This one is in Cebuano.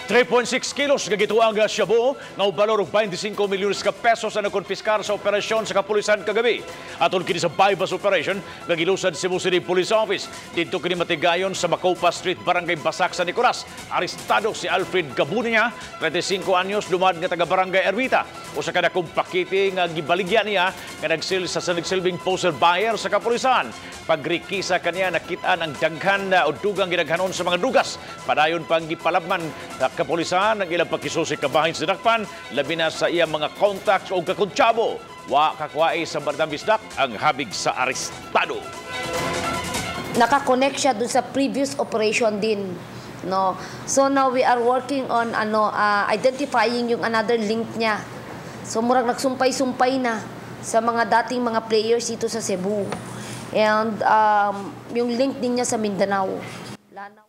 3.6 kilos nga gituang shabu nga balor og 25 milyones ka pesos ang nakonfiskar sa operasyon sa kapulisan kagabi. Atol kini sa buy-bust operation nga gilusad Cebu City Police Office. Didto kini matigayon sa Macopa Street, Barangay Basak, San Nicolas. Arestado si Alfred Gabunia, 35 anyos, lumad nga taga Barangay Ermita. Usa ka dakong pakete nga gibaligya niya nga nagsilbing poseur buyer sa kapulisan. Pagrikisa kaniya, nakit-an ang daghan na o dugang gidaghanon sa mga drugas. Padayon pang gipalabman sa kapulisan ang ilang pagkisusi kabahin sa dakpan, labi na sa iyang mga contacts o kakuntsabo. Wa kakuhae sa Bandang Bisdak ang habig sa arestado. Naka-connect siya dun sa previous operation din, no? So now we are working on ano, identifying yung another link niya. So murag nagsumpay-sumpay na sa mga dating mga players dito sa Cebu and yung link din niya sa Mindanao, Lanao.